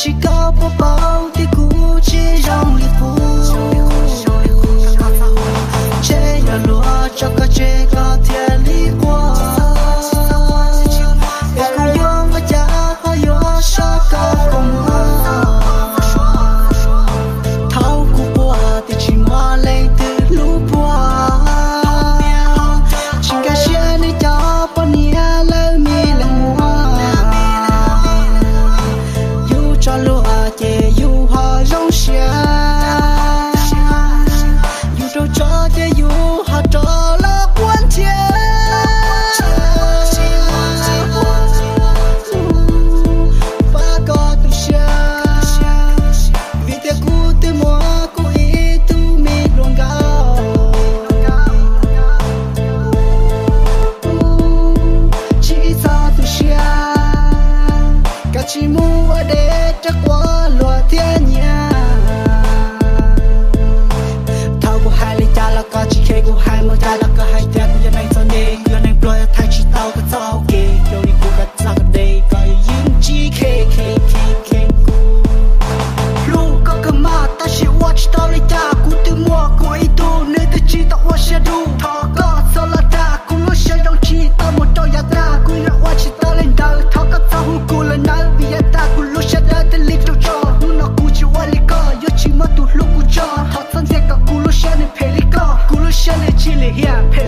Tsis koj puas paub tias kuv tsis zoo li qub, ntshe yog luag tso koj tseg koj thiaj li quaj. Es kuv yuav ua cas ho yuav saib koj kua muag. Thaum kuv quaj tias tsis muaj leej twg hlub puag, tsis nkag siab nws cov poj niam lawv mis leej muag. Yus tso luag ces yus ho zoo siab, yus raug tso ces yus ho rov los quaj nrhiav. Pab koj tu siab, vim tias kuv twb muaj kuv ib tug me hluas nkauj. Tsis txhob tu siab, koj tsis mus ua deb rau quaj luag thiab nyiam. Thaum kuv hais li cas los koj tsis khe, kuv hais mus cas los koj hais tias kuv yog neeg txom nyem, kuv yog neeg pluag, yog thaij tsis tau koj txoj hau kev, zoo li kuv koj txoj hau kev koj yeej tsis khe, khe, khe, khe kuv. Hlub koj kawg mas tab sis ua tsis tau li cas, kuv twb muaj kuv ib tug nws twb tsis tau ua siab dub. Thov koj txhob los dag, kuv lub siab zoo tsis tau mus rau yav tag, kuv yuav ua tsis tau li ntawd. Thov koj txhob hu kuv lawm nawb, vim yav tag kuv lub siab dawb thiaj li raug tso. Hnub no kuv tsis ua li koj, yuav tsis muaj tus hlub kuv tso. Thov txhob ntxias kom kuv lub siab nws phem li koj, kuv lub siab nws tsis lim hiam phem